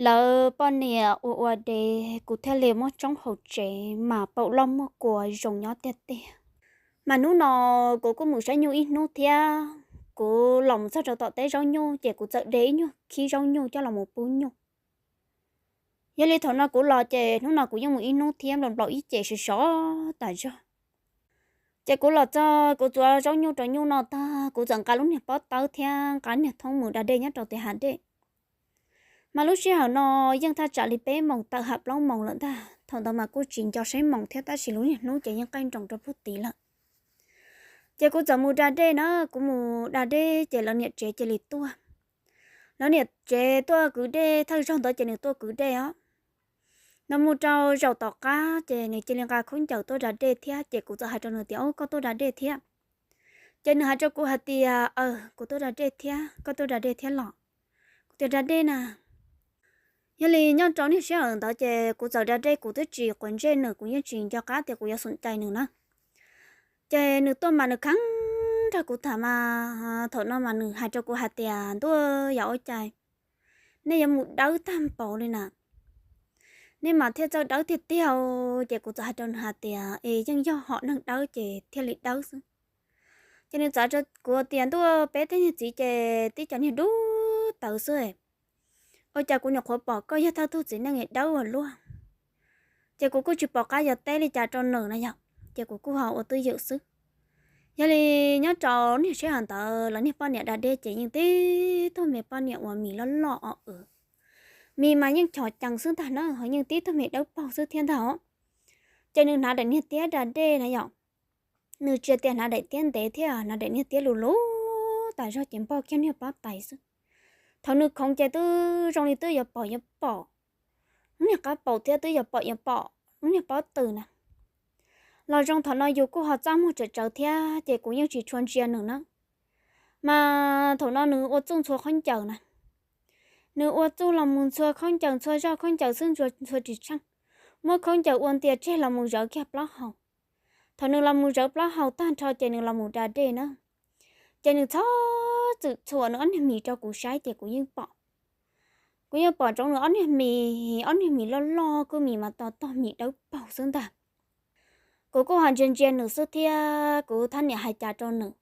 Lawv poj niam ua ua dev, kuv thiaj li muaj tshoob hauv tsev mas paum loj muag kua zoo nyob tiag tiag. Mas hnub no kuv kuj mus saib nyuj ib hnub thiab. Kuv los mus txog rau tom teb zaub nyuj ces kuv txawm de ib nyuag khib zaub nyuj coj los mus pub nyuj. Yog li thaum no kuv los ces hnub no kuv yeej mus ib hnub thiab, nplaum nplaum ib ces sov sov tas zog. Ces kuv los txog kuv txuav zaub nyuj rau nyuj noj tag, kuv txawm nqa lub niag pob tawb thiab nqa niag thoob mus da dej nyob rau tias hav dej. Mas lub sij hawm no yeej thaj tsam li peb moos tawm ham plaub moos lawm ntag, thaum ntawd mas kuj tsis nco saib moos thiab, tab sis lub niag hnub ces yeej qaij nroos rau puag tid lawm. Ces kuv txawm mus da dej na, kuv mus da dej ces lawv niam tsev cia li tuaj. Lawv niam tsev tuaj kwv dej, thawj zaug ntawd ces nws tuaj kwv dej os. Nws mus rau zaum tom qab ces nws cia li nqa khaub ncaws tuaj da dej thiab, ces kuv txawm hais rau nws tias, Au, koj tuaj da dej thiab? Ces nws hais rau kuv hais tias, Aw, kuv tuaj da dej thiab, koj tuaj da dej thiab los? Kuv tias, Da dej na. Yog li nyob rau niag sij hawm ntawd ces kuv txawm da dej, kuv twb tsis quav ntsej nws, kuv yeej tsis nco qab tias kuv yuav xum cai nws na. Ces nws tuaj mas nws kheev nrog kuv tham mas, thaum no mas nws hais rau kuv hais tias, Ntuj, yog ua cas nej yuav mus dawb tag npaum li na, nej mas thiaj txawj dawb tiag tiag. Ces kuv txawm hais rau nws hais tias, Es yeej yog hom neeg dawb ces thiaj li dawb xwb. Ces nws txawm hais rau kuv tias, Ntuj, peb tej niag txiv ces tib cov niag dub tawv xwb, ua cas kuv nyuam qhuav pom koj yog thawj tug txiv neej es dawb ua luaj. Ces kuv kuj tsis pom qab yuav teb li cas rau nws na yog, ces kuv kuj ho ua twj ywm xwb. Yog li nyob rau niag sij hawm ntawd lawv niag poj niam da dej ces yeej tib tug me poj niam uas mis loj loj o w, mis mas yeej chov cees xwb ntag na, ho yeej tib tug me dawb paug xwb thiab ntag os. Ces nws hnav daim niag tiab da dej na yom, nws tsis tias hnav daim tiab ntev thiab, hnav daim niag tiab lus lus tas zog ces npog kiag niag pob tais xwb. Thaum nws khoov ces twb zoo li twb yuav pom yuav pom lub niag qab paus thiab twb yuav pom yuav pom lub niag pob tw na. Los zoo thaum no yus kuj ho txaj muag tsawv tsawv thiab ces kuv yeej tsis tshua ntsia nws na. Mas thaum no nws ua txuj ntxhua khaub ncaws na, nws ua txuj los mus ntxhua khaub ncaws, ntxhua zoj khaub ncaws xwb, ntxhua ntxhua ris tsheej, muab khaub ncaws ua ntia tseg los mus zawv kiag plaub hau. Thaum nws los mus zawv plaub hau tag nrho ces nws los mus da dej na. Ces nws txhob txwm txhuam nws ob niag mis rau kuv saib ces kuv yeej pom. Kuv yeej pom ntsoov nws ob niag mis, ob niag mis loj loj, kuj mis mas to tog, mis dawb paug xwb ntag. Kuv kuj ho ntsia ntsia nws xwb thiab kuv thab niam hais cas rau nws.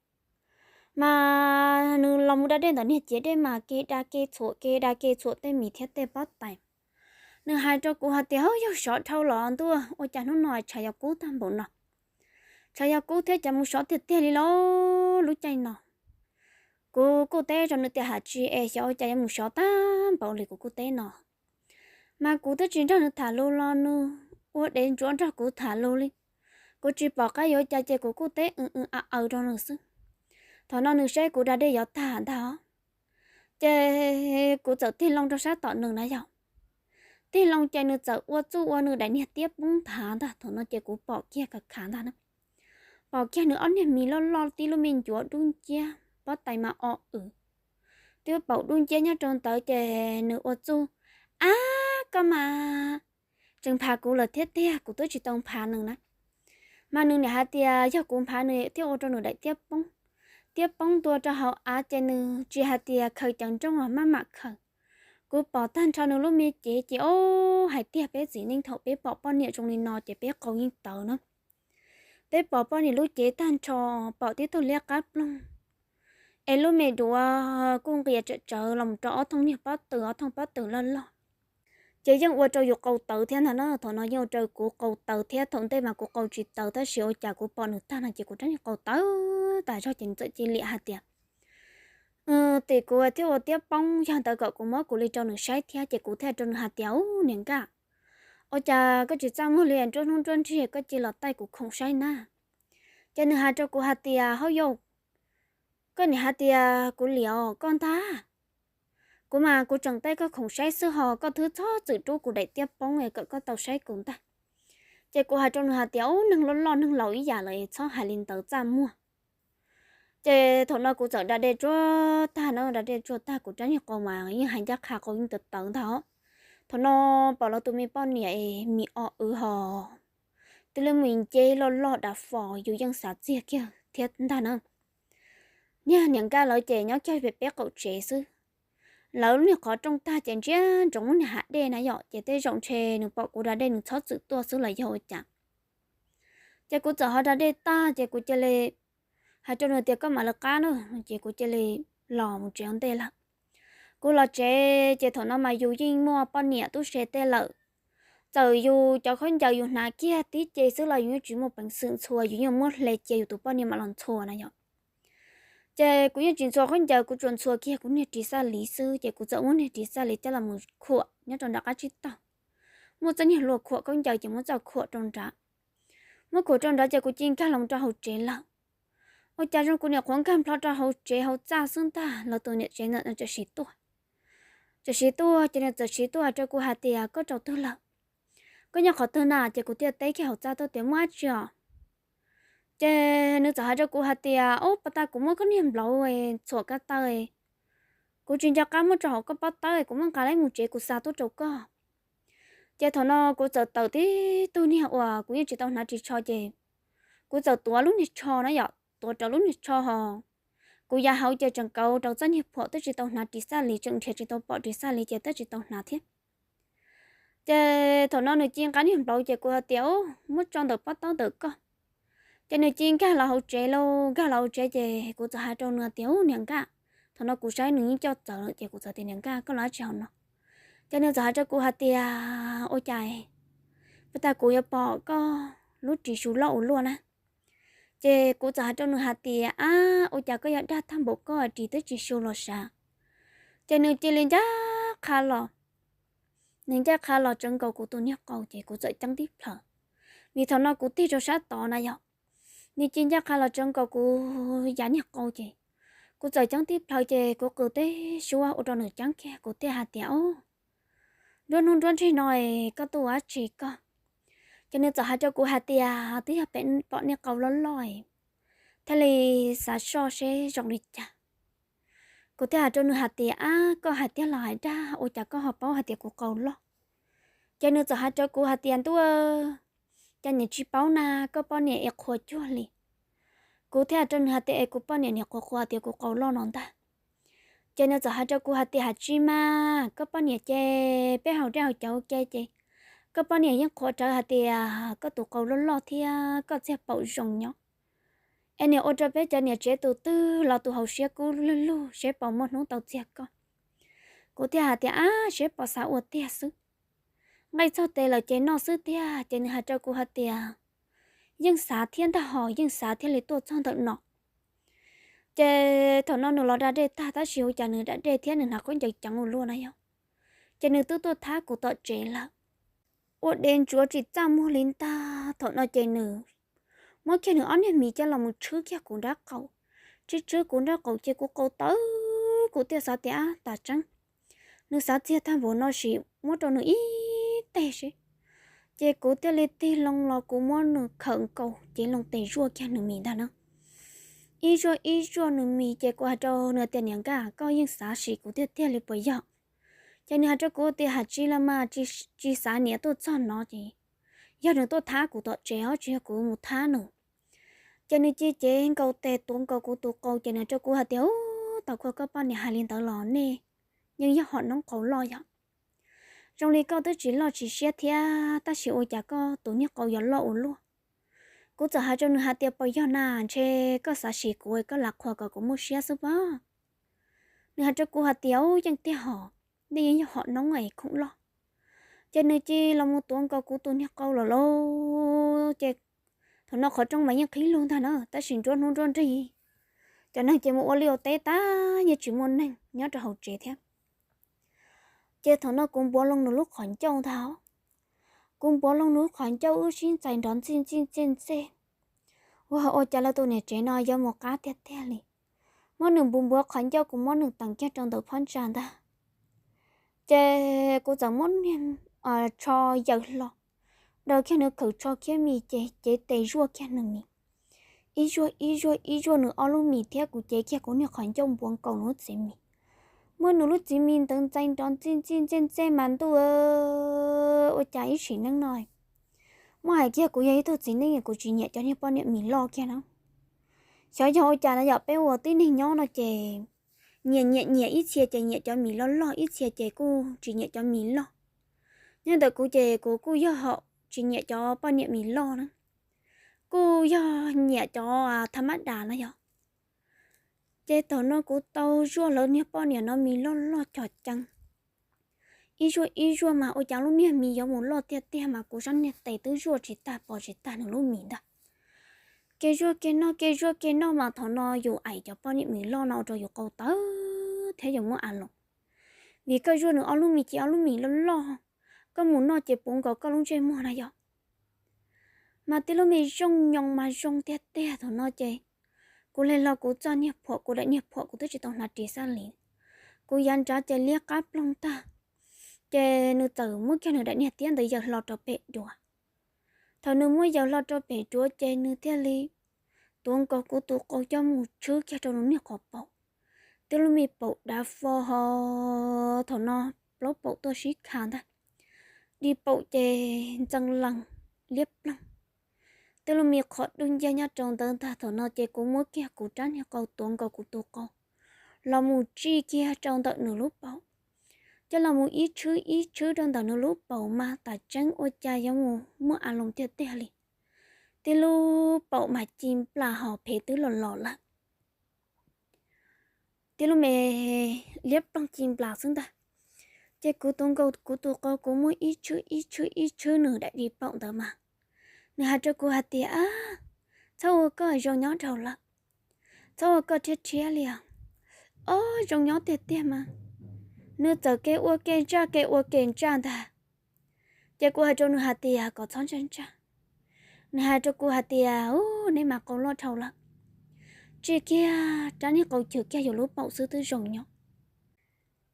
Mas nws los mus da dej ntawm niag ciav dej mas ke da ke txhuam, ke da ke txhuam tej mis thiab tej pob tais. Nws hais rau kuv hais tias, Hauj, yog sov dhau los ntuj, ua cas hnub no tshav yuav kub tag npaum no? Tshav yuav kub thiab, cas mus sov tiag tiag li lauj lub caij no. Kuv kuj teb rau nws tias, Hais tsis es xyov ua cas yuav mus sov tag npaum li, kuv kuj teb no. Mas kuv twb tsis nrog nws tham lus los nws ua dev ntsuav nrog kuv tham lus li. Kuv tsis pom qab yuav cas ces kuv kuj teb w w a aw rau nws xwb. Thaum no nws saib kuv da dej yuav tag ntag, ces kuv txawm tig loo rau sab tom nws na yog. Tig loo ces nws txawm ua txuj ua nws daim niag tiab poob nthav ntag. Thaum no ces kuv pom kiag khav khav ntag na. Pom kiag nws ob niag mis loj loj tib lub me ncuav dub nciab, pob tais mas o w, twb paum dub nciab nyob rau ntawd ces nws ua txuj, Ab, koj mas tseem nphav kuv lawm thiab tiag, kuv twb tsis tau nphav nws na. Mas nws niam hais tias yog kuv nphav nws thiaj ua rau nws daim tiab poob, tiab poob ntua rau hauv av ces nws tsis hais tias khaws cawv nrooj los maj mam khaws. Kuv pom tag nrho nws lub me cev ces, o, hais tiag peb txiv neej thaum peb pom poj niam zoo li no ces peb qau yeej tawv na. Peb pom poj niam lub cev tag nrho, pom tib tug liab qab ploog, es lub me duav kuj nqias tsawv tsawv los rau ob thooj niag pob tw, ob thooj pob tw loj loj. Ces yeej ua rau yus qau tawv thiab ntag na, thaum no yeej ua rau kuv qau tawv thiab, thaum ntej mas kuv qau tsis tawv tab sis ua cas kuv pom nws tag no ces kuv rab niag qau tawv tas zog ces nws txawm cia li hais tias, Tim kuv thiaj ua tiab poob, yog ntawd kom kuv muab kuv li rau nws saib thiab. Ces kuv thiaj rau nws hais tias, Ub, niam nkaj, ua cas koj tsis txaj muag li, nruab hnub nruab nrig koj cia los taij kuv khoom saib na? Ces nws hais rau kuv hais tias, Hauj yau, koj niam hais tias kuv liam koj ntag. Kuv mas kuv tseem taij koj khoom saib xwb ho koj twb txhob txwm rub kuv daim tiab poob es kom koj tau saib kuv ntag. Ces kuv hais rau nws hais tias, Ub, neeg loj loj neeg laus ib yam lawm txhob hais li ntawd, txaj muag. Ces thaum no kuv txawm da dej tsuag tag na, da dej tsuag tag kuv rab niag qau mas yeej hais ncaj qha qau yeej tawv tawv ntag. Thaum no pom lawv tus me poj niam es mis o w ho twb lub me ncej loj loj dav fo, yus yeej xav txiag kiag thiab ntag na. Niag niam nkaj lawv ces nyob kiag pem peb qaum tsev xwb. lawv lub niag qhov rooj tag ces ntsia ntsoov lub niag hav dej na yom, ces tej zaum ntshe nws pom kuv da dej nws txhob txwm tuaj xwb los yog ua cas. Ces kuv txawm ho da dej tag ces kuv cia li hais rau nws tias koj mam li qab na, ces kuv cia li los mus tsev ua ntej lawm. Kuv los tsev ces thaum no mas yus yeej muaj poj niam tub se tej lawm. Txawm yus cov khaub ncaws yus hnav kiag tib ce xwb los yus yeej tsis muaj peev xwm ntxhua, yus yeej muab hle cia yus tus poj niam mam los ntxhua na yom. Ces kuv yeej tsis ntxhua khaub ncaws, kuv tsuas ntxhua kiag kuv niag ris xaj lis xwb, ces kuv txawm muab niag ris xaj lis coj los mus khuam nyob rau nram qab tsib taug. Muaj txoj niag hlua khuam khaub ncaws ces muab txoj khuam rau nrad. Muab khuam rau nrad ces kuv cia nkag los rau hauv tsev lawm. Ua cas zoo kuv niam qhuav nkag nplho rau hauv tsev hauv txaj xwb ntag los tus niam tsev ntawm no txawm siv tuaj. Txawm siv tuaj ces nws txawm siv tuaj hais rau kuv hais tias koj rau twg lawm, koj nyob qhov twg na? Ces kuv thiaj teb kiag hauv txaj tuaj tias muaj dab tsi os. Ces nws txawm hais rau kuv hais tias ub, pas tas kuv muab koj niag nplaum txhuam ko taw, kuv tsis nco qab muab rau hauv koj pob tawb, kuv muab nqa lawm mus tsev kuv xa tuaj rau koj. Ces thaum no kuv txawm tawm tib tug niag uas kuv yeej tsis tau hnav ris tsho ces kuv txawm tuav lub niag tsho na yom, tuav rau lub niag tsho ho kuv yav hauv ces tseem kauv rau txoj niag phuam twb tsis tau hnav ris xaj lis, tseem nrhiav tsis tau pom ris xaj lis ces twb tsis tau hnav thiab. Ces thaum no nws cia nqa niag nplaum ces kuv hais tias ub, muab tso ntawm pob tawb ntawm koj. Ces nws cia nkag los hauv tsev lauj, nkag los hauv tsev ces kuv txawm hais rau nws tias ub niam nkaj, thaum no kuv saib nws yeej coj txawv lawm ces kuv txawm tias niam nkaj koj los dab tsi hauv no? Ces nws txawm hais rau kuv hais tias ua cas pas tas kuv yuav pom koj lub ris su loj ua luaj na. Ces kuv txawm hais rau nws hais tias ab, ua cas koj yuav dag tag npaum koj ris twb tsis su los sav? Ces nws cia li ncaj qha los, nws ncaj qha los tsawv nkaus kuv tus niag qau ces kuv txawm ceeb tib plhaws, vim thaum no kuv tig rau sab tod na yom. Nws cia ncaj qha los tsawv nkaus kuv yav niag qau ces kuv txawm ceeb tib plhaws ces kuv qw teb suab ua rau nws ceeb kiag, kuv thiaj hais tias ub, nruab hnub nruab nrig no koj tuaj ua dab tsi koj? Ces nws txawm hais rau kuv hais tias twb yog pem pom niag qau loj loj thiaj li xav soj seb zoo li cas. Kuv thiaj hais rau nws hais tias ab, koj hais tiag los hais dag, ua cas koj ho paub hais tias kuv qau loj? Ces nws txawm hais rau kuv hais tias ntuj, cas niam tsis paub na, koj poj niam es qhuas cuag li. Kuv thiaj hais rau nws hais tias es kuv poj niam niam qhuas qhuas tias kuv qau loj no ntag. Ces nws txawm hais rau kuv hais tias hais tsis mas koj poj niam ces peb haus dej haus cawv ua ke ces koj poj niam yeej qhuas rawv hais tias koj tus qau loj loj thiab koj txiag paum zoo nyob, es niam ua rau peb cov niam tsev tus twg los tus hauv siab kub lug lug seb puas muaj hnub tau txiag koj. Kuv thiaj hais tias ab, seb puas xav ua tiag xwb, nqaij txog tes lawm ces noj xwb tiag. Ces nws hais rau kuv hais tias yeej xav thiab ntag hos, yeej xav thiaj li tuaj txog ntawm no. Ces thaum no nws los da dej tag tab sis ua cas nws da dej thiab nws hnav khaub ncaws ceev ua luaj na yom. Ces nws twb tuaj thab kuv tom tsev lawm, ua dej ntsuav tsis txaj muag li ntag. Thaum no ces nws muab kiag nws ob niag mis coj los mus tshwb kiag kuv nrab qaum, tshwb tshwb kuv nrab qaum ces kuv qau tawv, kuv thiaj xav tias ab, tas tseeb, nws xav txiag tag npaum no sim muab rau nws ib teg seb. Ces kuv thiaj li tig loo los kuv muab nws khawm nkaus ces loo tes zuaj kiag nws mis ntag na. Ib zuaj ib zuaj nws mis ces kuv hais rau nws tias niam nkaj, koj yeej xav sim kuv tiag tiag li puas yog? Ces nws hais rau kuv tias hais tsis los mas, tsis xav niam tuaj txog no ces yog nws tuaj thab kuv tom tsev os, tsis yog kuv mus thab nws. Ces nws cia cev nkaus tes tuav nkaus kuv tus qau ces nws hais rau kuv hais tias ub, tau koj poj niam hais li ntawd los nej yeej yog hom noob qau loj yom. Zoo li koj twb tsis loj tsis siab thiab tab sis ua cas koj tus niag qau yuav loj ua luaj? Kuv txawm hais rau nws hais tias puas yog na, ntshe koj xav sim kuv koj lam qhuas kom kuv muaj siab xwb pob. Nws hais rau kuv hais tias ub, yeej tiag hos, nej yeej yog hom noob es khoom loj. Ces nws cia los mus tuav nkaus kuv tus niag qau lawm lauj. Ces thaum no qhov rooj mas yeej qhib lug ntag na tab sis nruab hnub nruab nrig, cov neeg ces mus ua liaj ua teb tag yeej tsis muaj neeg nyob rau hauv tsev thiab. Ces thaum no kuv npuav loo nws lub qhov ncauj ntag. Kuv npuav loo nws lub qhov ncauj wb sib ntxais nrov ntxij ntxij ntxej ntxej. Ua ua cas lawv tus niam tsev no yuav mus qab tiag tiag li. Muab nws npuav npuav qhov ncauj kuv muab nws teem kiag rau ntawm phab ntsa ntag. Ces kuv txawm muab niag tsho yaws hlo, daws kiag nws khawm tsho khiab mis ces cev tes zuaj kiag nws mis. Ib zuaj ib zuaj ib zuaj nws ob lub mis thiab kuv cev kiag kuv niag qhov ncauj npuav nkaus nws lub txiv mis. Muab nws lub txiv mis ntawd ntxais nrov ntxij ntxij ntxej ntxej mas ntuj, ua cas ib sim neej no muab hais kiag kuv yog ib tug txiv neej kuv tsis nyiam cov niag poj niam mis loj kiag na. Xyov yog ua cas no yom, peb ua tib neeg nyob no ces nyiam nyiam nyiam ib txhia ces nyiam cov mis loj loj, ib txhia ces kuj tsis nyiam cov mis loj. Nyob ntawm kuv ces kuv kuj yog haum tsis nyiam cov poj niam mis loj na, kuj yog nyiam cov tha mab das na yog. Ces thaum no kuv tau zuaj lawv niag poj niam no mis loj loj cog ceev, ib zuaj ib zuaj mas ua cas lub niag mis yuav mus loj tiag tiag mas kuv sab niag tes twb zuaj tsis tag pos tsis tag nws lub mis ntag. Kev zuaj kev noj kev zuaj kev noj mas thaum no yus aim cov poj niam mis loj no ua rau yus qau tawv thiab yus muaj a loos, vim koj zuaj nws ob lub mis ces ob lub mis loj loj, koj mus noj ces puv nkaus koj lub ntsej muag na yog. Mas tib lub me zoo nyoos mas zoo tiag tiag thaum no ces kuv hle hlo kuv txoj niag phuam, kuv daim niag phuam kuv twb tsis tau hnav ris xab li, kuv yav nrad ces liab qab ploog tag. Ces nws txawm muab kiag nws daim niag tiab ntawd yaws hlo rau pem duav. Thaum nws muab yaws hlo rau pem duav ces nws thiaj li tuav nkaus kuv tus qau coj mus tshwb kiag rau nws niag qhov paum. Twb lub me paum dav fo ho, thaum no plaub paum tuaj sib kha ntag, di paum ces ntxees lees liab ploog. Twb lub me qhov dub nciab nyob rau ntawd ntag. Thaum no ces kuv muab kiag kuv rab niag qau tuav nkaus kuv tus qau los mus tsij kiag rau ntawm nws lub paum, coj los mus ib tshwb ib tshwb rau ntawm nws lub paum mas tas tseeb ua cas yuav mus muaj a loos tiag tiag li. Tib lub paum mas ci nplas ho phev twb los los lawm, tib lub me liab ploog ci nplas xwb ntag. Ces kuv tuav nkaus kuv tus qau kuv muab ib tshwb ib tshwb ib tshwb nws daim di paum ntawd mas nws hais rau kuv hais tias, Txhob ua koj zoo nyob dhau lawm, txhob ua koj rhiab rhiab li os. Ob zoo nyob tiag tiag mas. Nws txawm kev ua kev ntsaj kev ua kev ntsaj ntag. Ces kuv hais rau nws hais tias kom txhob ntsaj ntsaj. Nws hais rau kuv hais tias, Ub, neb mas qau loj dhau lawm, tsij kiag rab niag qau chwv kiag yus lub paum xwb twb zoo nyob.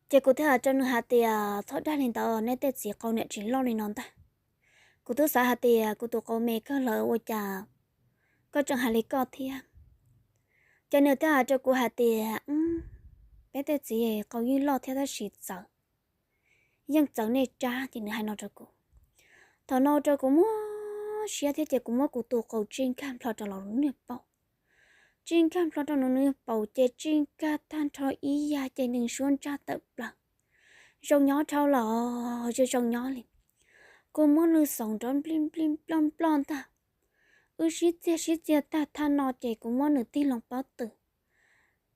Ces kuv thiaj hais rau nws hais tias, Txhob dag li ntawd, neb tej txiv qau niam tsis loj li no ntag. Kuv twb xav hais tias kuv tus qau me kawg lawm ua cas koj tseem hais li koj thiab. Ces nws thiaj hais rau kuv hais tias, Peb tej txiv qau yeej loj thiab tab sis txawv, yeej txawv nej rab. Ces nws hais no rau kuv. Thaum no rau kuv muab siab thiab ces kuv muab kuv tus qau tsij nkag nplho rau los niag paum. Tsij nkag nplho rau nws niag paum ces tsij nkag tag nrho ib yam ces nws suab ntsaj tawm plaws. Zoo nyob dhau los zoo zoo nyob li. Kuv muab nws xaus nrov nplij nplij nploj nploj ntag. Wb sib txiag sib txiag tag thaj no ces kuv muab nws tig loo pob tw.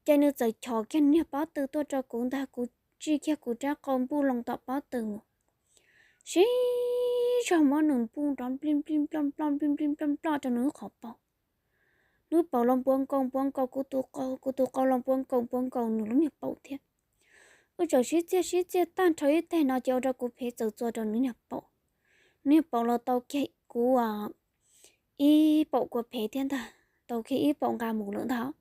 Ces nws txawm chov kiag niag pob tw tuaj rau kuv ntag, kuv tsij kiag kuv rab qau npuj loo tom pob tw mus. Sib zog muab nws npuj nrov nplij nplij nploj nploj nplij nplij nploj nploj rau nws lub qhov paum. Nws paum los npuav nkaus npuav nkaus kuv tus qau, kuv tus qau los npuav nkaus npuav nkaus nws lub niag paum thiab. Wb txawm sib txiag sib txiag tag nrho ib teg no ces ua rau kuv phev txawm txua rau nws niag paum. Nws niag paum los tau kiag kuv ib paum kua phev thiab ntag, tau kiag ib paum nqa mus lawm ntag.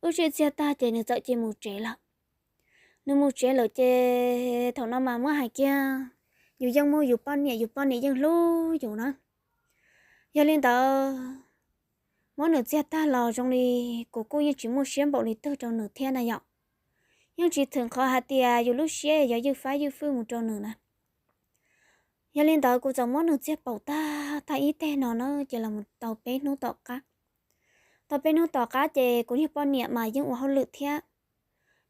Wb sib txiag tag ces nws txawm cia mus tsev lawm. Nws mus tsev lawm ces thaum no mas muab hais kiag, yus yeej muaj yus poj niam, yus poj niam yeej hlub yus na. Yog li ntawd, muab nws txiag tag los zoo li kuv kuj yeej tsis muaj siab npaum li twg rau nws thiab na yom. Yeej tsis thwm qhov hais tias yus lub siab yuav ywj fab ywj fwj mus rau nws na. Yog li ntawd kuv txawm muab nws txiag paum tag tag ib teg no na ces los tau peb hnub tom qab. Tau peb hnub tom qab ces kuv niag poj niam mas yeej ua hauj lwm thiab.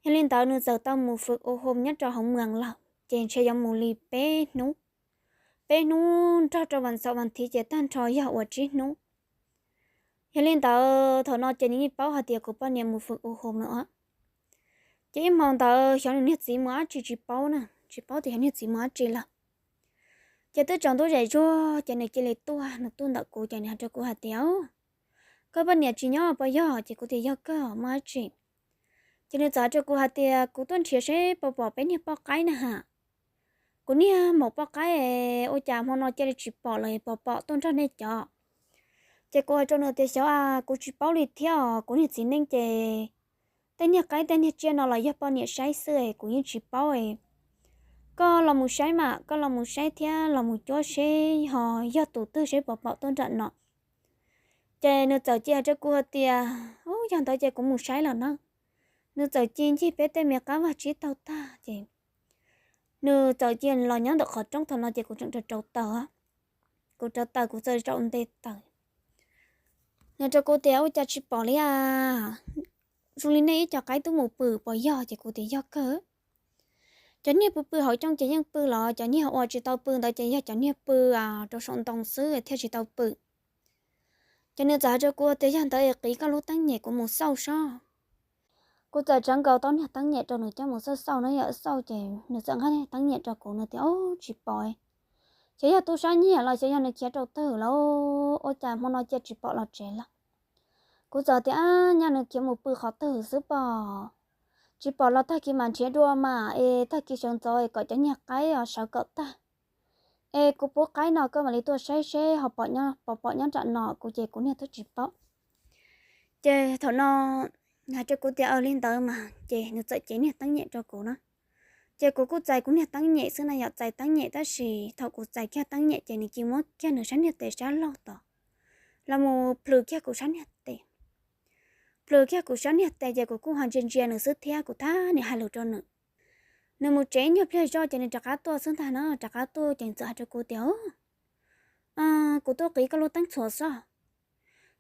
Yog li ntawd nws txawm tau mus fwm u hum nyob rau hauv mwas lawm ces ntshe yuav mus li peb hnub. Peb hnub nrog rau vas xaum vas thiv ces tag nrho yog ua tsib hnub. Yog li ntawd thaum no ces nws yeej paub hais tias kuv poj niam mus fwm u hum lawm os. Ces ib hmo ntawd xyov nws niag txiv mus dab tsi tsis paub na, tsis paub tias xyov niag txiv mus dab tsi lawm. Ces twb tsaus ntuj zem zuag ces nws cia li tuaj, nws tuaj ntawm kuv ces nws hais rau kuv hais tias, Koj poj niam tsis nyob puas yog? Ces kuv tias, Yog kawg, muaj dab tsi? Ces nws txawm hais rau kuv hais tias, Kuv tuaj nrhiav seb puas pom peb niag poj qaib na ha. Kuv niag maum poj qaib ua cas hmo no cia li tsis pom lawm, puas pom tuaj nrog nej cov? Ces kuv hais rau nws tias, Xyov a, kuv tsis paub li thiab os, kuv niag txiv neej ces tej niag qaib tej niag tsiaj no los yog poj niam saib xwb, kuv yeej tsis paub. Koj los mus saib mas, koj los mus saib thiab los mus cuab seb ho yog tus twg seb puas pom tuaj nram no. Ces nws txawm cia hais rau kuv hais tias, Ub, yog ntawd ces kuv mus saib lawm na. Nws txawm cia ncig peb tej me qab vag tsib taug tag ces nws txawm cia los nyob ntawm qhov roob thaum no ces kuv tseem rau rau taws. Kuv rau taws kuv txawm zaum nte taws. Nws rau kuv tias, Ua cas tsis pom li a? zoo li nej ib co qaib tub mus pw puas yog? Ces kuv tias yog kawg. Cov niag pw pw hauv cooj ces yeej pw los cov niag uas tsis tau pw ntawd ces yog cov niag pw rau saum ntoo xwb thiaj tsis tau pw. Ces nws txawm hais rau kuv tias yog ntawd es qiv koj lub teeb nyem kuv mus xauj sob. Kuv txawm tsawv nkaus tau niag teeb nyem rau nws coj mus xauj xauj na yom, xauj ces nws txawm nqa niag teeb nyem rau kuv, nws tias o, tsis pom. Ces yog tub sab nyiag los xyov yog nws khiav rau twg lawm, ua cas hmo no cia tsis pom los tsev lawm. Kuv txawm tias ab, nyaj nws khiav mus pw qhov twg xwb pob. Tsis pom los tag kis mam nrhiav dua mas es tag kis sawv ntxov es kom cov niag qaib os sawv kom tag es kuv pub qaib no koj mam li tuaj saib seb ho pom nyob nram no, kuv ces kuv niag twb tsis paub. Ces thaum no hais rau kuv tias aws li ntawd mas ces nws txawm cev niag teeb nyem rau kuv na. Ces kuv kuj txais kuv niag teeb nyem xwb na yom, txais teeb nyem tab sis thaum kuv txais kiag teeb nyem ces nws cia muab kiag nws sab niag tes sab laug tod los mus plhws kiag kuv sab niag tes. Plhws kiag kuv sab niag tes ces kuv kuj ho ntsia ntsia nws xwb thiab kuv thab niam hais lus rau nws. Nws mus tsev nyuag pliag zoj ces nws rov qab tuaj xwb ntag na, rov qab tuaj ces nws txawm hais rau kuv tias kuv tuaj qiv koj lub teeb txhuam xwb.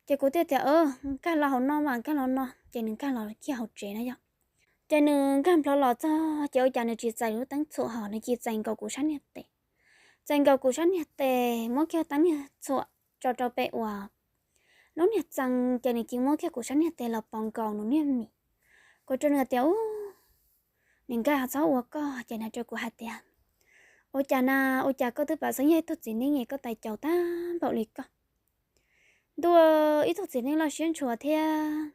Ces kuv thiaj tias nkag los hauv no mas, nkag los no ces nws nkag los kiag hauv tsev na yom. Ces nws nkag nplho los txog ces ua cas nws tsis txais lub teeb txhuam hos nws cia txais nkaus kuv sab niag tes. Txais nkaus kuv sab niag tes muab kiag teeb niag txhuam tso rau pem uas lub niag txee ces nws cia muab kiag kuv sab niag tes los pov nkaus nws niag mis. Kuv rau nws tias u, niam nkaj txhob ua koj ces nws rau kuv hais tias ua cas na, ua cas koj twb pav xeeb yog ib tug txiv neej es koj tais caus tag npaum li koj. Ntuj, ib tug txiv neej loj siab ntshua thiab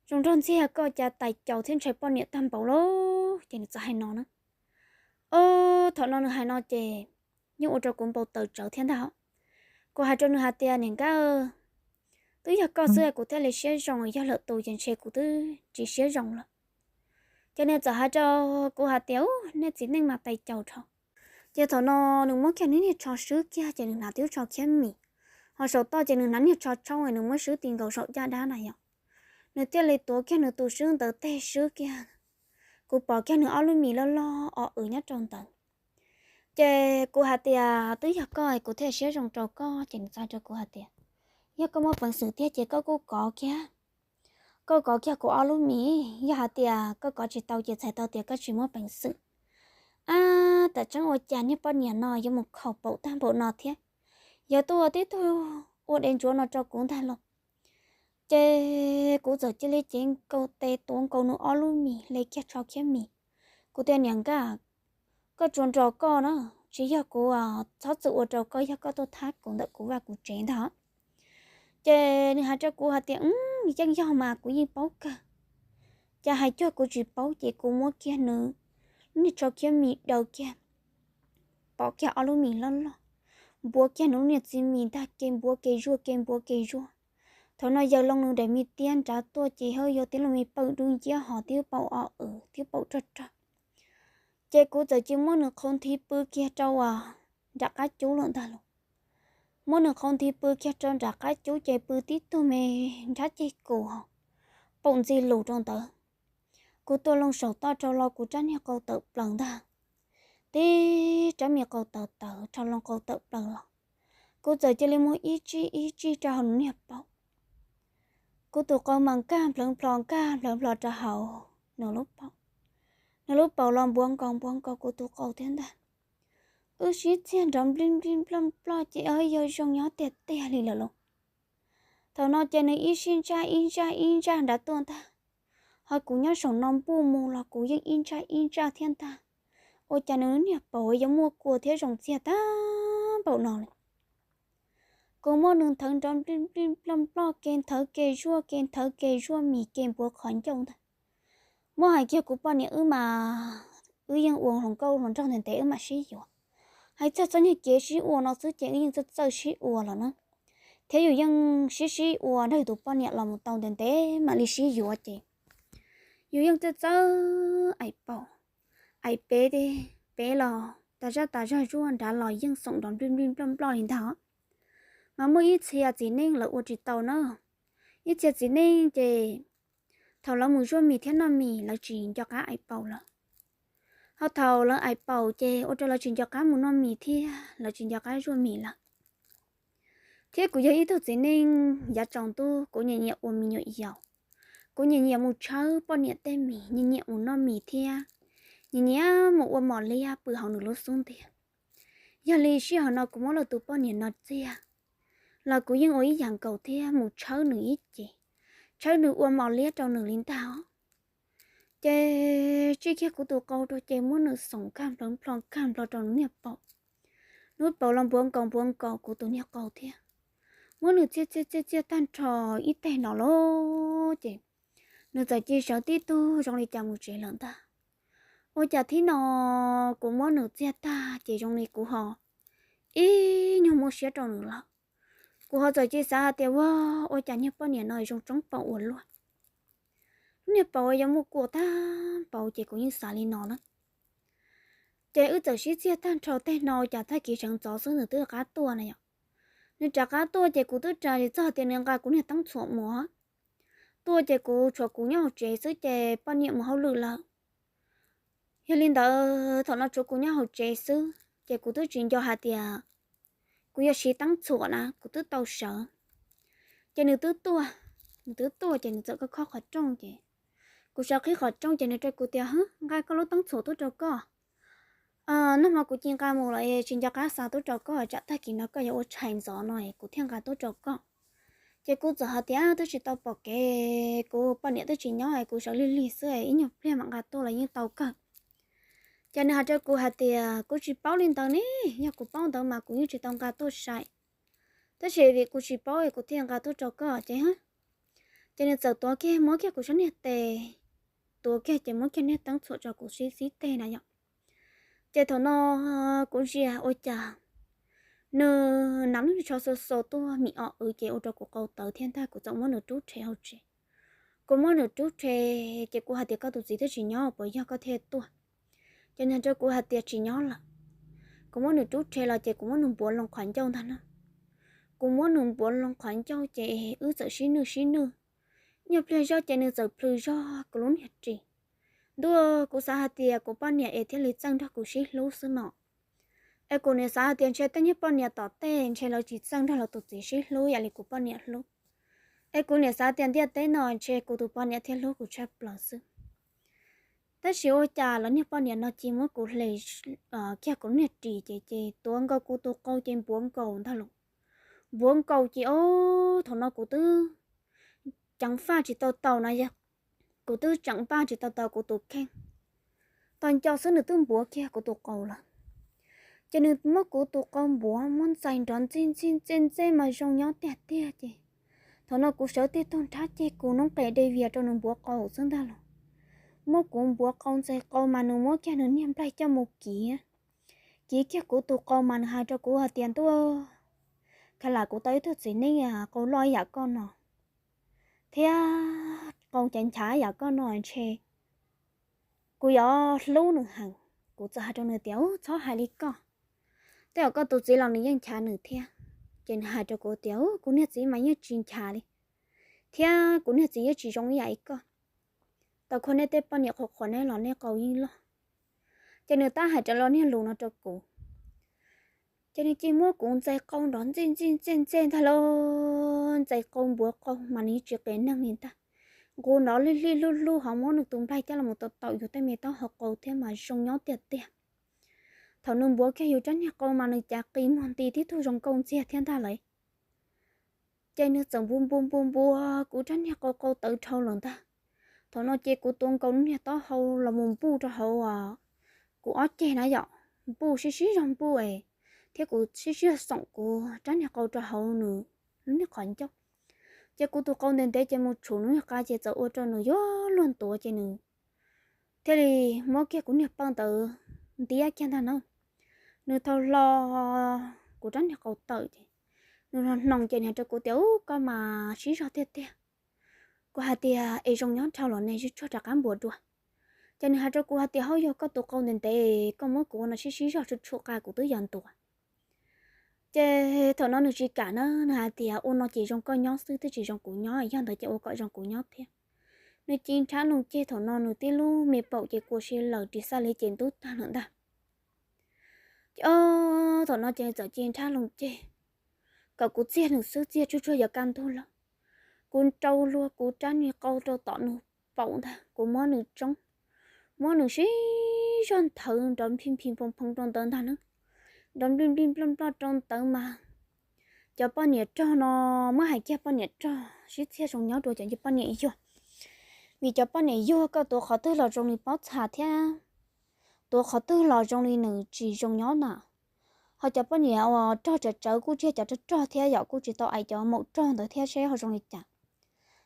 zoo nraug ntxiag koj cas tais caus thiab ntshai poj niam tag npaum li. Ces nws txawm hais no na. Thaum no nws hais no ces yeej ua rau kuv npau taws tsawv thiab ntag. Kuv hais rau nws hais tias niam nkaj, twb yog koj xwb kuv thiaj li siab zoo, yog lwm tus ces ntshe kuv twb tsis siab zoo lawm. Ces nws txawm hais rau kuv hais tias u, nej txiv neej mas tais caus dhau. Ces thaum no nws muab kiag nws niag tsho swb kiag ces nws hnav tib lub tsho khiab mis, ho saum toj ces nws hnav niag tsho tshoob nws muab swb ti nkaus saum caj dab na yom. Nws thiaj li tuav kiag nws tus swb ntawd teg swb kiag. Kuv pom kiag nws ob lub mis loj loj o wv nyob rau ntawd. Ces kuv hais tias twb yog koj kuv thiaj siab zoo rau koj. Ces nws txawm hais rau kuv hais tias yog koj muaj peev xwm tiag ces koj kuj kov kiag, koj kov kiag kuv ob lub mis, yog hais tias koj kov tsis tau ces txhais tau tias koj tsis muaj peev xwm. Ab, tam tseeb ua cas niag poj niam no yuav mus khaus paum tag npaum no thiab, yuav tuaj ua tib tug ua dev ntsuav no rau kuv ntag los. Ces kuv txawm cia li cev nkaus tes tuav nkaus nws ob lub mis, hle kiag tsho khiab mis. Kuv tias niam nkaj, koj tsuas nrog koj na, tsis yog kuv txhob txwm ua rau koj, yog koj tuaj thab kuv ntawm kuv vaj kuv tsev ntag. Ces nws hais rau kuv hais tias yeej yog mas kuv yeej paub kawg. Cas hais cuag kuv tsis paub ces kuv muab kiag nws lub niag tsho khiab mis daws kiag, pov kiag ob lub mis loj loj, npuav kiag nws lub niag txiv mis ntag, ke npuav ke zuaj ke npuav ke zuaj. Thaum no yaws loo nws daim me tiab nrad tuaj ces hawb yuav tib lub me pawg dub nciab hos tib lub paum o wv tib lub paum rog rog. Ces kuv txawm cia muab nws qhau nthi pw kiag rau nram qab cub lawm ntag los. Muab nws qhau nthi pw kiag rau nram qab cub ces pw tib tug me nrab ceg kus hos paum ntxi lus rau ntawd. Kuv tua loo saum toj rau los kuv rab niag qau tawm plaws ntag. Tib rab me qau tawv tawv rau loo qau tawm plaws los. Kuv txawm cia li muab ib tsij ib tsij rau hauv nws niag paum. Kuv tus qau mas nkag nplhawv nplho nkag nplhawv nplho rau hauv nws lub paum. Nws lub paum los npuav nkaus npuav nkaus kuv tus qau thiab ntag. Wb sib txiag nrov nplij nplij nploj nploj ces yog zoo nyob tiag tiag li lawm los. Thaum no ces nws ib sij ntsaj ib ntsaj ib ntsaj nrad tuaj ntag, ho kuv nyob saum no npuj mus los kuv yeej ib ntsaj ib ntsaj thiab ntag. Ua cas nws lub niag paum yuav muaj kua thiab zoo txiag tag npaum no li. Kuv muab nws nthawv nrov nplij nplij nploj nploj ke nthawv ke zuaj ke nthawv ke zuaj mis ke npuav qhov ncauj ntag. Muab hais kiag kuv poj niam wb mas wb yeej ua hluas nkauj hluas nraug ntev ntev wb mam sib yuav. Hais txog txoj niag kev sib ua no xwb ces wb yeej txawj txawj sib ua los na, thiab yus yeej sib sib ua nrog yus tus poj niam los mus tau ntev ntev mam li sib yuav ces yus yeej txawj txawj aim paum, aim pem, pem los tas zaj tas zaj zuaj nrad los yeej xoom nrov nplij nplij nploj nploj li ntag. Mas muaj ib txhia txiv neej lawv ua tsis tau na. Ib txhia txiv neej ces thaum lawv mus zuaj mis thiab noj mis lawv tsis nco qab aim paum lawm. Ho thaum lawv aim paum ces ua rau lawv tsis nco qab mus noj mis thiab lawv tsis nco qab zuaj mis lawm. Thiab kuv yog ib tug txiv neej yav tsaus ntuj, kuv nyiam nyiam ua me nyuam yaus. Kuv nyiam nyiam mus tshawb poj niam tej mis, nyiam nyiam mus noj mis thiab nyiam nyiam mus ua mos liab pw hauv nws lub xub ntiag. Yog li sij hawm no kuv muab luag tus poj niam no txiag los kuv yeej ua ib yam nkaus thiab, mus tshawb nws ib ce, tshawb nws ua mos liab rau nws li ntag os. Ces tsij kiag kuv tus qau rau ces muab nws xoom kaj nplho kaj nplho rau nws niag paum. Nws paum los npuav nkaus npuav nkaus kuv tus niag qau thiab. Muab nws txiag txiag txiag txiag tag nrho ib teg no lawm ces nws txawm cia sawv tib tug zoo li cas mus tsev lawm ntag. Ua cas thib no kuv muab nws txiag tag ces zoo li kuv ho ib nyuag muaj siab rau nws lawm. Kuv ho txawm cia xav hais tias, Ua, ua cas niag poj niam no zoo tsoob paum ua luaj, lub niag paum yuav muaj kua tag npaum, ces kuv yeej xav li no na. Ces wb txawm sib txiag tag nrho teg no, ua cas tag kis sawv ntxov xwb nws twb rov qab tuaj na yom. Nws rov qab tuaj ces kuv twb ras zis txog tias nws nqa kuv niag teeb txhuam mus. Tuaj ces kuv tshuav kuv nyob hauv tsev xwb ces poj niam mus hauj lwm lawm. Yog li ntawd thaum no tshuav kuv nyob hauv tsev xwb ces kuv twb tsis nco hais tias kuv yuav siv teeb txhuam na, kuv twb tau sawv. Ces nws twb tuaj, nws twb tuaj ces nws txawm khob qhov rooj ces kuv sawv qhib qhov rooj ces nws rau kuv tias, Hwb, nqa koj lub teeb txhuam tuaj rau koj. Nag hmo kuv cia nqa mus los tsis nco qab xa tuaj rau koj, tsam tag kis no koj yuav ua tshais ntxov no kuv thiaj nqa tuaj rau koj. Ces kuv txawm hais tias, Twb tsis tau pom kev, kuv poj niam twb tsis nyob, kuv sawv lig lig xwb, ib nyuag pliag mam nqa tuaj los yeej tau kawg. Ces nws hais rau kuv hais tias, Kuv tsis paub li ntawd ne, yog kuv paub ntawd mas kuv yeej tsis tau nqa tuaj sai. Tab sis vim kuv tsis paub es kuv thiaj nqa tuaj rau koj ces. Ces nws txawm tuav kiag muab kiag kuv sab niag tes, tuav kiag ces muab kiag niag teeb txhuam rau kuv sib xib teg na yom. Ces thaum no kuv ntsia ua cas nws nam lub tsho xo xo tuaj mis o wv ces ua rau kuv qau tawv thiab ntag, kuv txawm muab nws rub rhe hauv tsev. Kuv muab nws rub rhe ces kuv hais tias, Koj tus txiv twb tsis nyob puas yog koj thiaj tuaj? Ces nws hais rau kuv hais tias, Tsis nyob lawm. Kuv muab nws rub rhe los ces kuv muab nws npuav loo qhov ncauj ntag na. Kuv muab nws npuav loo qhov ncauj ces wb txawm sib nwj sib nwj. Nyuag pliag zog ces nws txawm plhws zog kuv lub niag ris. Ntuj, kuv xav hais tias kuv poj niam es thiaj li txawj nrog kuv sib hlub xwb no. Es kuv niam xav hais tias ntshe tej niag poj niam tom tej ntshe lawv tsis txawj nrog lawv tus txiv sib hlub ib yam li kuv poj niam hlub. Es kuv niam xav tias ntiaj teb no ntshe kuv tus poj niam thiaj hlub kuv tshaj plaws xwb. Tab sis ua cas lawv niag poj niam no cia muab kuv hle kiag kuv lub niag ris ces ces tuav nkaus kuv tus qau ces npuav nkaus ntag lauj. Npuav nkaus ces o, thaum no kuv twb ceev faj tsis tau taus na yog, kuv twb ceev faj tsis tau taus kuv tus kheej. Tos nco xwb nws twb npuav kiag kuv tus qau lawm. Ces nws muab kuv tus qau npuav muab ntxais nrov ntxij ntxij ntxej ntxej mas zoo nyob tiag tiag ces thaum no kuv sawv tib tug nrhab ceg kuv noob qes de vias rau nws npuav qau xwb ntag lauj. Muab kuv npuav qau ntxais qau mas nws muab kiag nws niag nplaig coj mus kiv, kiv kiag kuv tus qau mas nws hais rau kuv hais tias, Ntuj, khav lam kuv tau ib tug txiv neej qau loj ib yam koj no thiab qau nchav nchav ib yam koj no ntshe kuv yuav hlub nws heev. Kuv txawm hais rau nws tias, Ub, txhob hais li koj, tej zaum koj tus txiv los nws yeej nchav nws thiab. Ces nws hais rau kuv tias, Ub, kuv niag txiv mas yeej tsis nchav li, thiab kuv niag txiv yeej tsis zoo ib yam li koj. Tau khuv nej tej poj niam qhuav qhuav nej los nej qau yeej loj. Ces nws tab hais rau lo niag lus no rau kuv. Ces nws cia muab kuv ntxais qau nrov ntxij ntxij ntxej ntxej ntag lauj, ntxais qau npuav qau mas nws yeej tsis qias neeg li ntag. Nqus nrov lig lig hlub hlub ho muab nws tus nplaig coj los tau taum yus tej me taub hau qau thiab mas zoo nyob tiag tiag. Thaum nws npuav kiag yus rab niag qau mas nws cav qis muag nti tib tug zoo nkauj ntxiag thiab ntag lauj. Ces nws txawm npu npu npu npu kuv rab niag qau, qau tawv dhau lawm ntag. Thaum no ces kuv tuav nkaus niag taub hau los mus npuj rau hauv kuv ob ceg na yom, npuj sib sib zog npuj es, thiab kuv sib sib zog xoom kuv rab niag qau rau hauv nws lub niag qhov ncauj. Ces kuv tus qau ntev ntev ces mus tshum nws niag qa ces txawm ua rau nws yuav luag ntuav ces nws thiaj li muab kiag kuv niag paum ntawd ntiab kiag ntag na. Nws thau hlo kuv rab niag qau tawm ces nws hlo hnoos ces nws hais rau kuv tias, Ub, koj mas sib zog tiag tiag. Kuv hais tias, Es zoo nyob dhau los ne, tsuag tsuag rov qab npuav dua. Ces nws hais rau kuv hais tias, Hauj, yog koj tus qau ntev ntev koj muab kuv ua no sib sib zog tshum tshum qa kuv twb yuav ntuav. Ces thaum no nws tsis kam na, nws hais tias, Ua no ces zoo koj nyob xwb twb tsis zoo kuv nyob, yog ntawd ces ua kom zoo kuv nyob thiab. Nws cia nrhab loo ceg, thaum no nws tib lub me paum ces kua si lawm, ris xaj li ces ntub tag lawm ntag. Ces o, thaum no ces nws txawm cia nrhab loo ceg kom kuv txiag nws xwb, txiag tsuag tsuag yuav kaj ntug lawm. Kuv rau luag kuv rab niag qau rau tom nws paum ntag, kuv muab nws tsoob, muab nws sib zog nthawv nrov nphi nphi phoo phoo rau ntawd ntag na. Nrov nplij nplij nploj nploj rau ntawd mas cov poj niam rog no, muab hais kiag poj niam rog sib txiag zoo nyob dua cov poj niam yuag. Vim cov poj niam yuag koj tuav qhov twg los zoo li pob txha thiab, tuav qhov twg los zoo li nws tsis zoo nyob na. Ho cov poj niam uas rog tsawv tsawv kuj tsis yog cov rog rog thiab yom, kuj tsis tau ais cov maum rog ntawd thiab seb ho zoo li cas.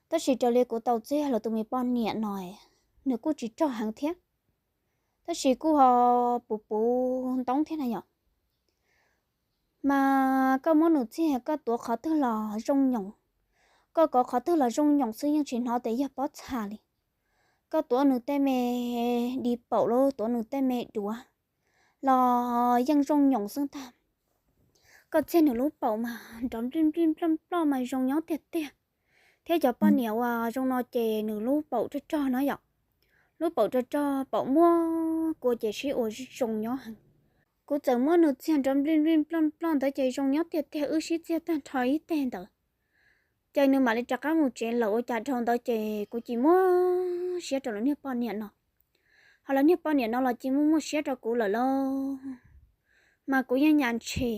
Tab sis raws li kuv tau txiag lawv tus me poj niam no, nws kuj tsis rog heev thiab, tab sis kuj ho puv puv ntoob thiab na yom. Mas koj muab nws txiag koj tuav qhov twg los zoo nyoos, koj kov qhov twg los zoo nyoos xwb, yeej tsis hnov tias yog pob txha li. Koj tuav nws tej me di paum los tuav nws tej me duav los yeej zoo nyoos xwb ntag. Koj txiag nws lub paum mas nrov nplij nplij nploj nploj mas zoo nyob tiag tiag, thiab cov poj niam uas zoo no ces nws lub paum rog rog no yom, lub paum rog rog paum muaj kua ces sib ua zoo nyob heev. Kuv txawm muab nws txiag nrov nplij nplij nploj nploj ntawd ces zoo nyob tiag tiag, wb sib txiag tag nrho ib teg ntawd ces nws mam li rov qab mus tsev lawm. Ua cas dhau ntawd ces kuv cia muab siab rau lawv niag poj niam no. Ho lawv niag poj niam no los cia muaj muaj siab rau kuv lawm lauj, mas kuv yeej nyas ntshe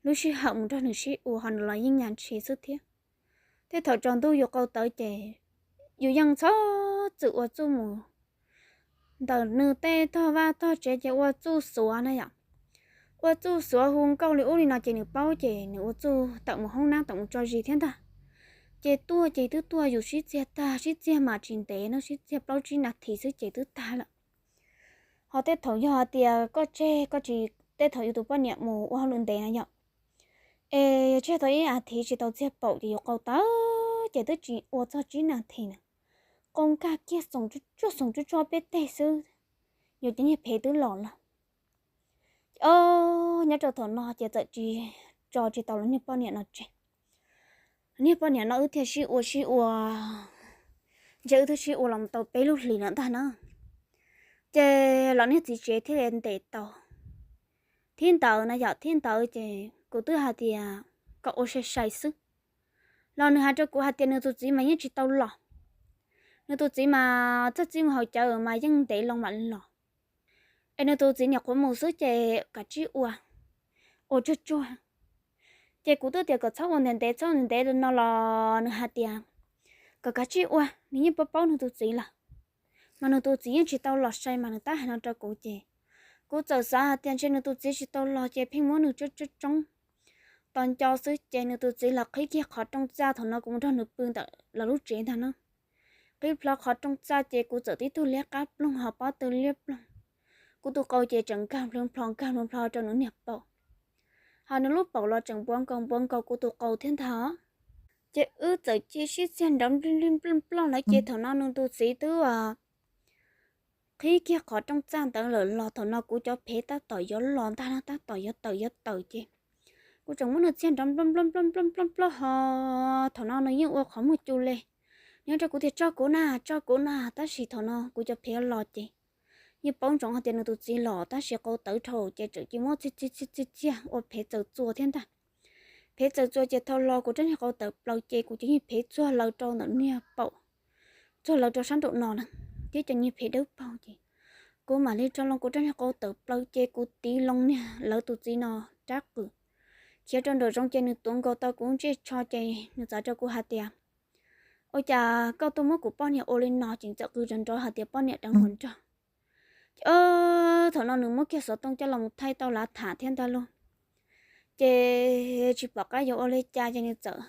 lub sij hawm mus nrog nws sib ua ho nws los yeej nyas ntshe xwb thiab. Tej thaum tsaus ntuj yus qau tawv ces yus yeej txhob txwm ua txuj mus ntawm nws tej tog vaj tog tsev ces ua txuj xuav na yom. Ua txuj xuav hu nkauj li ub li no ces nws paub ces nws ua txuj tawm mus hoob nab tawm mus tso zis thiab ntag. Ces tuaj ces twb tuaj, yus sib txiag tag, sib txiag mas tsis ntev no, sib txiag plaub tsib nas this xwb ces twb tag lawm. Ho tej thaum yog hais tias koj tseg koj tsis, tej thaum yus tus poj niam mus ua hauj lwm ntev na yom, es yog tseg tau ib as thiv tsis tau txiag paum ces yus qau tawv ces twb tsis ua txog tsib nas this na, qau nkag kiag xoom tsuj tsuag xoom tsuj tsuag peb teg xwb, yus cov niag phev twb los lawm. Ces o, nyob rau thaum no ces txawm tsis, tso tsis tau lawv niag poj niam no tseg. Niag poj niam no wb thiaj sib ua sib ua, ntshe wb thiaj sib ua los tau peb lub hlis lawm ntag na. Ces los niag txiv tsev thiaj li ntes tau. Thib ntawd na yom, thib ntawd ces kuv twb hais tias kom ua sai sai xwb, los nws hais rau kuv hais tias nws tus txiv mas yeej tsis tau los. Nws tus txiv mas txog txij mus haus cawv mas yeej ntev loo mam los. Es nws tus txiv nyuam qhuav mus xwb ces kav tsij ua, ua tsuag tsuag. Ces kuv twb tias kom txhob ua ntev ntev, txhob ua ntev ntev no los nws hais tias kom kav tsij ua, nws yeej paub paub nws tus txiv lawm, mas nws tus txiv yeej tsis tau los sai mas nws tab hais no rau kuv ces kuv txawm xav hais tias ntshe nws tus txiv tsis tau los ces pheej muab nws tsoob tsoob tsoob tos nco xwb ces nws tus txiv los qhib kiag qhov rooj txaj. Thaum no kuv mus nrog nws pw ntawm lawv lub tsev ntag na. Qhib plho qhov rooj txaj ces kuv txawm tib tug liab qab ploog ho pob tw liab ploog. Kuv tus qau ces tseem nkag nplho nkag nplho rau nws niag paum. Ho nws lub paum los tseem npuav nkaus npuav nkaus kuv tus qau thiab ntag. Ces wb txawm cia sib txiag nrov nplij nplij nploj nploj lawm ces thaum no nws tus txiv twb qhib kiag qhov rooj txaj ntawd lawm los thaum no kuv cov phev tab tom yuav los ntag na, tab tom yuav tawm yuav tawm ces kuv tseem muab nws txiag nrov nploj nploj nploj nploj nploj ho thaum no nws yeej ua qhov muag cu le, nws rau kuv tias tso kuv na, tso kuv na, tab sis thaum no kuv cov phev los ces yeej paub ntsoov hais tias nws tus txiv los tab sis qau tawv dhau ces tseem cia muab txiag txiag txiag txiag txiag ua phev txawm txua thiab ntag. Phev txawm txua ces thaum los kuv rab niag qau tawm plaws ces kuv cov niag phev txuag lawv rau ntawm niag paum, txuag lawv rau sab nraum no na, thiab cov niag phev dawb paug ces kuv mam li rov los kuv rab niag qau tawm plaws ces kuv tiv loo niag lawv tus txiv no rab qws khiav rau nraum zoov ces nws tuav nkaus tau kuv ntsej tsho ces nws txav rau kuv hais tias ua cas koj tuaj muab kuv poj niam ua li no ces txawm qw nrov nrov hais tias poj niam deev hluas nraug. Ces thaum no nws muab kiag xov tooj coj los mus thaij tau lav tham thiab ntag lauj. Ces tsis pom qab yuav ua li cas ces nws txawm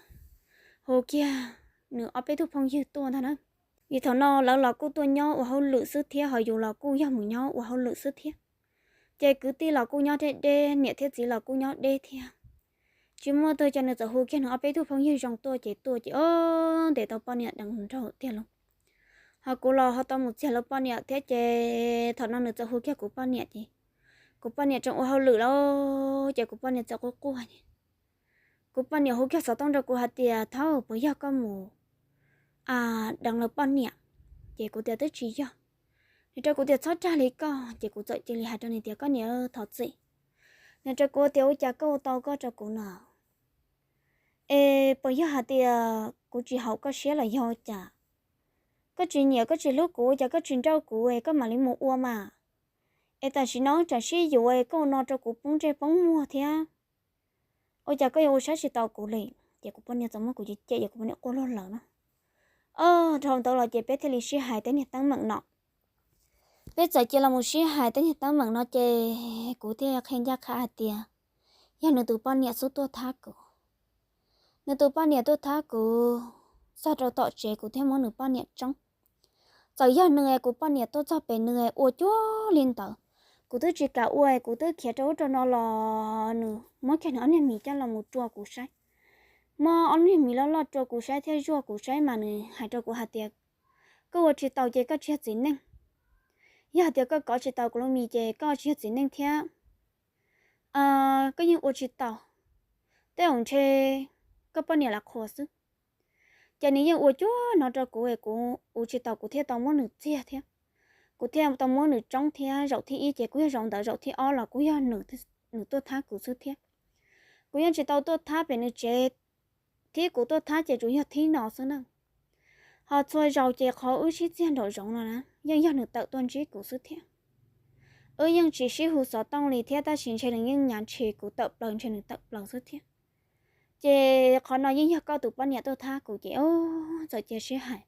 hu kiag nws ob peb tug phooj ywg tuaj ntag na. Vim thaum no lawv los kuj tuaj nyob ua hauj lwm xwb thiab ho yus los kuj yog mus nyob ua hauj lwm xwb thiab. Ces kwv tij los kuj nyob deb deb, niam thiab txiv los kuj nyob deb thiab. Tsis muaj twg ces nws txawm hu kiag nws ob peb tug phooj ywg zoo tuaj ces tuaj ces o, ntes tau poj niam deev nraug tiag lauj. Ho kuv los ho tau mus txiag lawv poj niam thiab ces thaum no nws txawm hu kiag kuv poj niam ces kuv poj niam tseem ua hauj lwm lauj ces kuv poj niam txawm quaj quaj ces kuv poj niam hu kiag xov tooj rau kuv hais tias thaub puas yog koj mus deev lawv poj niam? Ces kuv tias twb tsis yog. Nws rau kuv tias txhob dag li koj ces kuv txawm cia li hais rau nws tias koj niam thov txim. Nws rau kuv tias ua cas koj ua tau koj rau kuv no? Es puas yog hais tias kuv tsis haum koj siab los yog cas? Koj tsis nyiam koj tsis hlub kuv, cas koj tsis nrauj kuv es koj mam li mus ua mas? Es tam sim no tsam sib yuav es koj ua no rau kuv poob ntsej poob muag thiab. Ua cas koj yuav ua saib tsis taus kuv li? Ces kuv poj niam txawm muab kuv cem cem, kuv poj niam quaj luag lawm na. Dhau ntawd los ces peb thiaj li sib hais tej niag teeb meem no. Peb txawm cia los mus sib hais tej niag teeb meem no ces kuv thiaj qhia ncaj qha hais tias yog nws tus poj niam xub tuaj thab kuv. Nws tus poj niam tuaj thab kuv txog rau tom tsev, kuv thiaj muab nws poj niam tsoob. Txawm yog nws es kuv poj niam tuaj txog pem nws es ua cuag li ntawd, kuv twb tsis kam ua, kuv twb khiav rau ub rau no los nws muab kiag nws ob niag mis coj los mus rua kuv saib. Muab ob niag mis loj loj rua kuv saib thiab zuaj kuv saib mas nws hais rau kuv hais tias, koj ua tsis taus ces koj tsis yog txiv neej. Yog hais tias koj kov tsis tau kuv lub mis ces koj tsis yog txiv neej thiab. Koj yeej ua tsis tau, tej zaum ntshe koj poj niam lam qhuas xwb. Ces nws yeej ua cuag no rau kuv es kuv ua tsis tau, kuv thiaj tau muab nws txiag thiab. Kuv thiaj tau muab nws tsoob thiab. Zaum thib ib ces kuj yog zaum ntawd, zaum thib ob los kuj yog nws tuaj thab kuv xwb thiab. Kuv yeej tsis tau tuaj thab pem nws tsev thiab, kuv tuaj thab ces tsuas yog thib no xwb na. Ho txhua zaus ces qhov wb sib txiag nraum zoov no na yeej yog nws tawm tuaj ntsib kuv xwb thiab. Wb yeej tsis sib hu xov tooj li thiab, tab sis ntshe nws yeej nyav ntshe kuv tawm plaws ntshe nws tawm plaws xwb thiab. Ces qhov no yeej yog koj tus poj niam tuaj thab kuv ces txawm cia sib hais.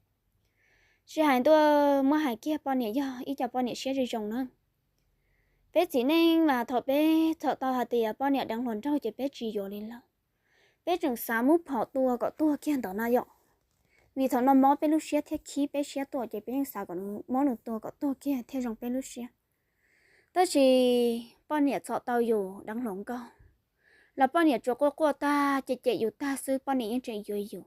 Sib hais ntuj, muab hais kiag poj niam yog ib co poj niam siab zoo zoo na. Peb txiv neej mas thaum peb txhawm tau hais tias poj niam deev hluas nraug ces peb tsis yuav li lawm. Peb tseem xav muab phom tua kom tuag kiag ntawd na yom. Vim thaum no mob peb lub siab thiab khib peb siab tuaj ces peb yeej xav kom mob nws tua kom tuag kiag thiaj zoo peb lub siab. Tab sis poj niam txhom tau yus deev hluas nkauj los poj niam tsuas quaj quaj tag cem cem yus tag xwb, poj niam yeej tseem yuav yus.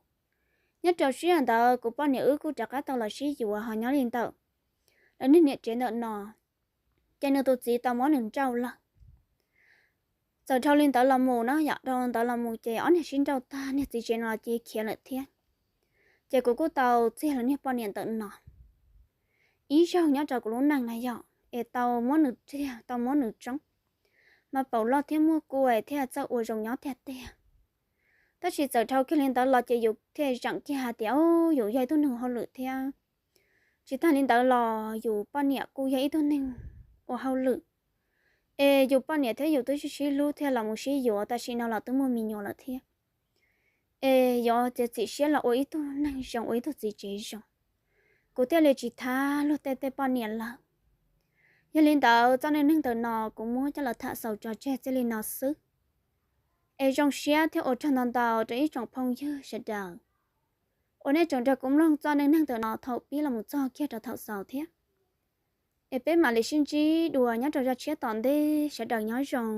Nyob rau sij hawm ntawd kuv poj niam wb kuj rov qab tau los sib yuav ho nyob li ntawm lawv niag niam tsev ntawm no, ces nws tus txiv tau muab nws nrauj lawm. Txawm dhau li ntawd los mus na yom, dhau ntawd los mus ces ob niag sib nrauj tag niag txiv tsev no los cia khiav lawm thiab. Ces kuv kuj tau txiag lawv niag poj niam ntawm no ib zaug nyob rau kuv lub neej na yom, es tau muab nws txiag tau muab nws tsoob, mas paum loj thiab muaj kuj thiaj txawj ua zoo nyob tiag tiag. Tab sis txawm dhau kiag li ntawd los ces yus thiaj zeem kiag hais tias yus yog ib tug neeg hauj lwm thiab. Tsis tag li ntawd los yus poj niam kuj yog ib tug neeg ua hauj lwm, es yus poj niam thiab yus twb sib sib hlub thiaj los mus sib yuav, tam sim no los twb muaj me nyuam lawm thiab. Es yuav txiav txim siab los ua ib tug neeg zoo, ua ib tug txiv tsev zoo, kuv thiaj li tsis thab luag tej tej poj niam lawm. Yog li ntawd txoj neej neeg ntawm no kuv muab coj los tham xaus tso tseg txij li no xwb. Es zoo siab thiab ua tsaug ntau ntau rau ib tsoom phooj ywg sawv daws uas nej tseem nrog kuv mloog txoj neej neeg ntawm no thaum pib los mus txog kiag rau thaum xaus thiab. Es peb mam li sib ntsib dua nyob rau zaj tshiab tom ntej, sawv daws nyob zoo.